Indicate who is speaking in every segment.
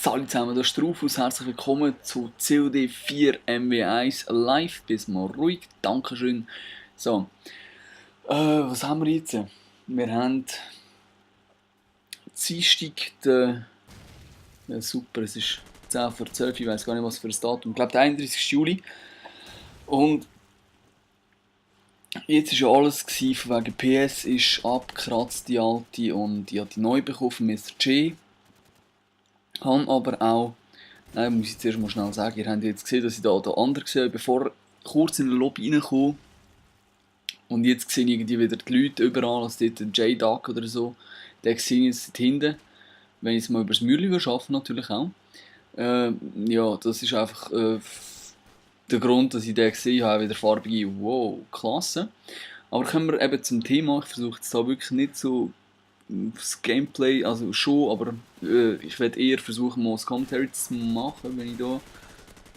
Speaker 1: Salut zusammen, da ist der Rufus. Herzlich willkommen zu COD 4 MW1 live. Bis mal ruhig, Dankeschön. So, was haben wir jetzt? Wir haben Dienstag, ja, super, es ist 10 vor 12, ich weiß gar nicht, was für ein Datum. Ich glaube, der 31. Juli. Und jetzt war ja alles von wegen PS ist abgekratzt, die alte, und ich habe die neu bekommen von Mr. J. Habe aber auch, nein, muss ich zuerst mal schnell sagen, ihr habt jetzt gesehen, dass ich da andere gesehen habe, bevor kurz in den Lobby reinkomme. Und jetzt sehe ich irgendwie wieder die Leute überall, als dort ein J-Duck oder so. Den sehe ich jetzt hinten. Wenn ich es mal übers Mürli schaffe, natürlich auch. Ja, das ist einfach der Grund, dass ich den gesehen habe, wieder farbige, wow, klasse. Aber kommen wir eben zum Thema. Ich versuche jetzt da wirklich nicht so das Gameplay, also schon, aber ich werde eher versuchen, mal das Commentary zu machen, wenn ich da...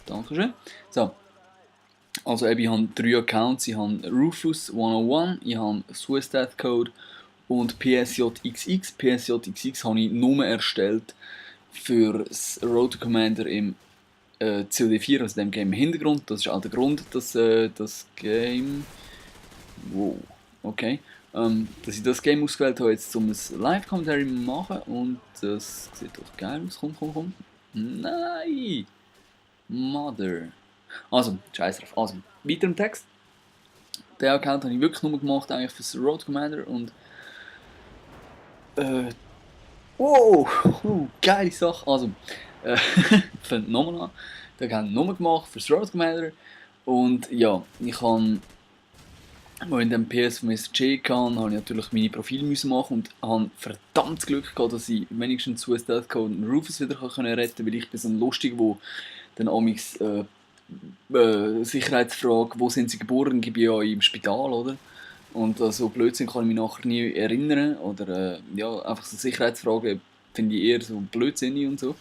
Speaker 1: Dankeschön. So. Also eben, ich habe 3 Accounts. Ich habe Rufus101, ich habe Suicide Code und PSJXX. PSJXX habe ich nur erstellt für das Road to Commander im COD4, also dem Game im Hintergrund. Das ist auch der Grund, dass das Game... Wow, okay. Dass ich das Game ausgewählt habe, jetzt um ein Live-Commentary zu machen, und das sieht doch geil aus. Komm. Nein! Mother. Also, scheiß drauf. Also, weiter im Text. Den Account habe ich wirklich nur gemacht eigentlich für das Road Commander und wow, geile Sache. Also, fängt nochmal an. Den habe ich nur gemacht für das Road Commander und ja, ich habe, als ich in dem PS von Mr. J hatte, habe ich natürlich meine Profile machen und habe verdammt Glück gehabt, dass ich wenigstens Suicide Code und Rufus wieder retten konnte, weil ich bin so ein Lustiger, der dann amigs Sicherheitsfrage, wo sind sie geboren, gebe ich ja im Spital, oder? Und so Blödsinn kann ich mich nachher nie erinnern. Oder ja, einfach so Sicherheitsfragen finde ich eher so blödsinnig und so.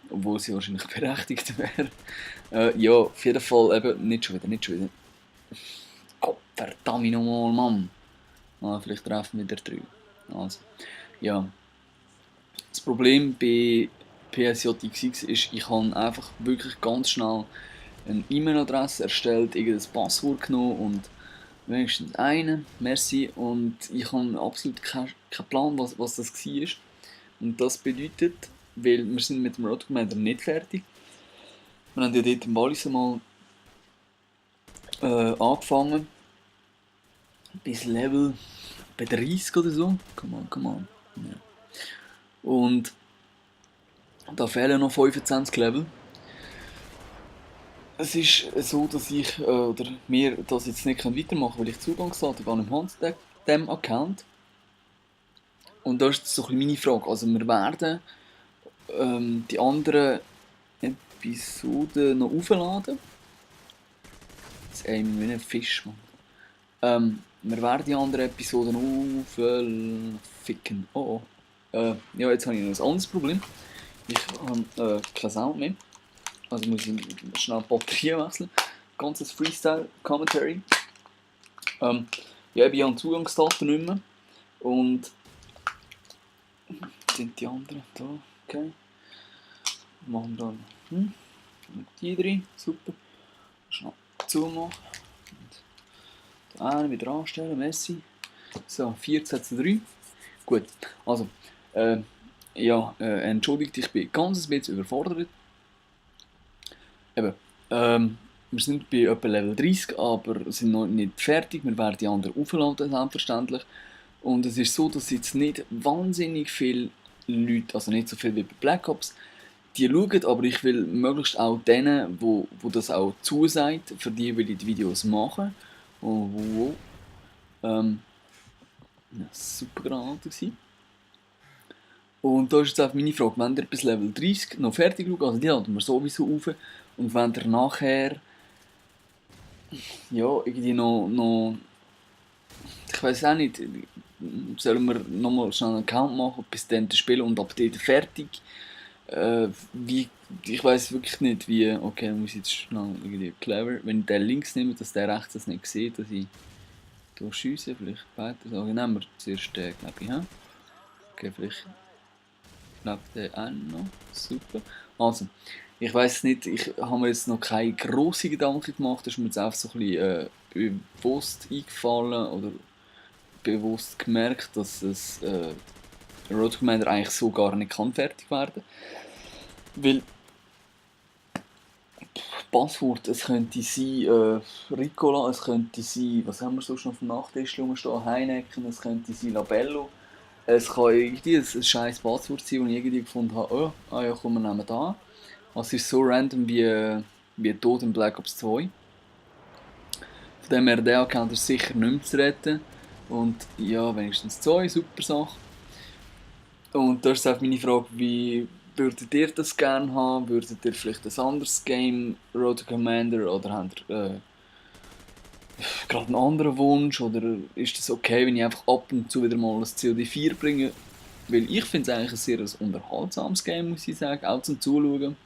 Speaker 1: Obwohl sie wahrscheinlich berechtigt wäre. Ja, auf jeden Fall eben, nicht schon wieder. Gott verdammt nochmal, Mann. Vielleicht treffen wir wieder 3. Also, ja. Das Problem bei PSJXX ist, ich habe einfach wirklich ganz schnell eine E-Mail-Adresse erstellt, irgendein Passwort genommen und wenigstens einen, merci, und ich habe absolut keinen Plan, was das war. Und das bedeutet, weil wir sind mit dem Road Commander nicht fertig. Wir haben ja dort im Wallis mal angefangen, bis Level bei 30 oder so. Come on. Ja. Und da fehlen noch 25 Level. Es ist so, dass ich oder wir das jetzt nicht weitermachen können, weil ich Zugangsdaten gar nicht habe zu diesem Account. Und da ist so ein bisschen meine Frage. Also wir werden die anderen Episoden noch aufladen. Jetzt aim wie ein Fisch, Mann. Wir werden die anderen Episoden aufficken. Oh. Ja, jetzt habe ich noch ein anderes Problem. Ich habe keinen Sound mehr. Also muss ich schnell die Batterie wechseln. Ganzes Freestyle-Commentary. Ja, ich habe Zugangsdaten nicht mehr. Und sind die anderen da? Okay. Machen wir dann die drin. Super. Schnell zumachen. Und den einen wieder anstellen. Merci. So, 14 zu 3. Gut. Also, ja, entschuldigt, ich bin ganz ein bisschen überfordert. Eben, wir sind bei etwa Level 30, aber sind noch nicht fertig. Wir werden die anderen aufladen, selbstverständlich. Und es ist so, dass jetzt nicht wahnsinnig viele Leute, also nicht so viel wie bei Black Ops, die schauen, aber ich will möglichst auch denen, wo das auch zusagt, für die will ich die Videos machen. Ja, super Granate gewesen. Und da ist jetzt einfach meine Frage, wenn ihr bis Level 30 noch fertig schaut, also die laden wir sowieso auf, und wenn ihr nachher ja, irgendwie noch ich weiß auch nicht, sollen wir nochmal schnell einen Account machen, bis dann das Spiel und ab dort fertig, ich weiß wirklich nicht wie, okay, muss ich jetzt schnell irgendwie clever, wenn ich den links nehme, dass der rechts das nicht sieht, dass ich hier schiesse, vielleicht weiter sagen, nehmen wir zuerst den, glaube ich, he? Okay, vielleicht, glaube der auch noch. Super. Also, ich weiß nicht, ich habe mir jetzt noch keine grossen Gedanken gemacht, das ist mir jetzt einfach so ein bisschen bewusst eingefallen oder bewusst gemerkt, dass es Road Commander eigentlich so gar nicht kann fertig werden. Weil Passwort, es könnte sein Ricola, es könnte sein, was haben wir sonst noch auf dem Nachtisch rumstehen, Heineken, es könnte sein Labello. Es kann irgendwie ein scheiß Passwort sein, das ich irgendwie gefunden habe, oh, ah ja, komm, wir nehmen da. Also es ist so random wie Tod in Black Ops 2. Von dem her, der Account ist sicher nicht mehr zu retten. Und ja, wenigstens 2, super Sache. Und da ist auch meine Frage, wie würdet ihr das gerne haben? Würdet ihr vielleicht ein anderes Game, Road to Commander, oder habt ihr gerade einen anderen Wunsch? Oder ist es okay, wenn ich einfach ab und zu wieder mal ein COD 4 bringe? Weil ich finde es eigentlich ein sehr unterhaltsames Game, muss ich sagen, auch zum Zuschauen.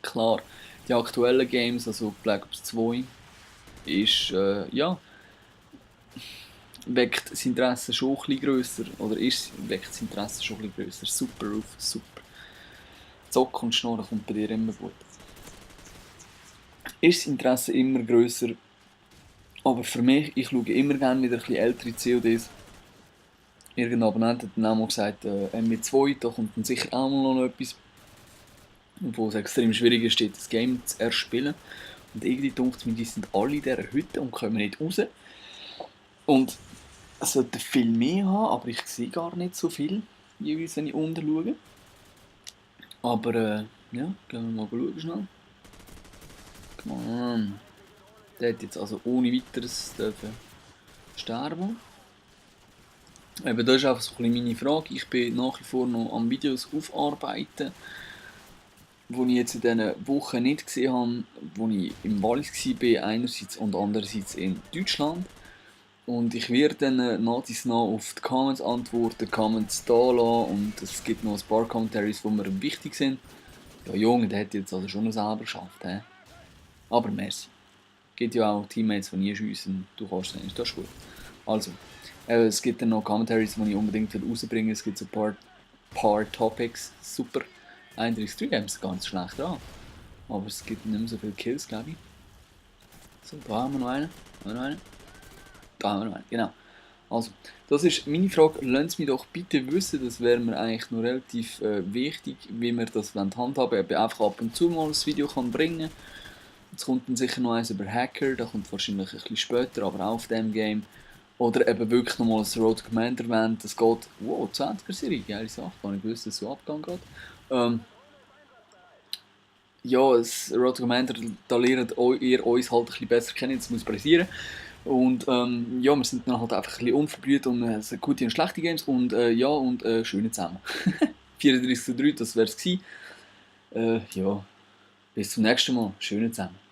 Speaker 1: Klar, die aktuellen Games, also Black Ops 2, ist, ja, weckt das Interesse schon ein bisschen grösser. Oder weckt das Interesse schon ein bisschen grösser. Super, Ruf, super. Zocken und Schnurren kommt bei dir immer gut. Ist das Interesse immer grösser, aber für mich, ich schaue immer gerne wieder ein bisschen ältere CODs. Irgendein Abonnent hat dann auch mal gesagt, MW2, da kommt dann sicher auch mal noch etwas, wo es extrem schwierig ist, das Game zu erspielen. Und irgendwie denkt mir, die sind alle in dieser Hütte und kommen nicht raus. Und es sollte viel mehr haben, aber ich sehe gar nicht so viel, jeweils, wenn ich unten schaue. Aber ja, gehen wir mal schauen schnell. Come on. Der hat jetzt also ohne weiteres dürfen sterben. Eben, das ist einfach so ein bisschen meine Frage. Ich bin nach wie vor noch am Videos aufarbeiten, die ich jetzt in diesen Wochen nicht gesehen habe, wo ich im Wallis war, einerseits und andererseits in Deutschland. Und ich werde dann nach dies nach auf die Comments antworten, Comments da lassen und es gibt noch ein paar Commentaries, die mir wichtig sind. Ja, Junge, der hat jetzt also schon noch selber geschafft, he? Aber merci. Es gibt ja auch Teammates, die nie schiessen, du kannst es nicht, das ist gut. Also, es gibt dann noch Commentaries, die ich unbedingt rausbringen will. Es gibt so ein paar Topics, super. 31-3 haben sie gar nicht schlecht dran. Aber es gibt nicht mehr so viele Kills, glaube ich. So, da haben wir noch einen. Da haben wir noch einen, genau. Also, das ist meine Frage. Lasst es mich doch bitte wissen, das wäre mir eigentlich noch relativ wichtig, wie wir das handhaben wollen. Ob ich einfach ab und zu mal ein Video bringen kann. Jetzt kommt dann sicher noch eins über Hacker, das kommt wahrscheinlich ein bisschen später, aber auch auf dem Game. Oder eben wirklich nochmal ein Road Commander Event, das geht, wow, 20er-Serie, geile Sache, gar nicht gewusst, dass es so abgegangen geht. Ja, das Road Commander, da lernt ihr uns halt ein bisschen besser kennen, das muss passieren. Und ja, wir sind dann halt einfach ein bisschen unverblüht und es sind gute und schlechte Games und ja, und schöne zusammen. 34:3, das wär's gewesen. Ja, bis zum nächsten Mal, schöne zusammen.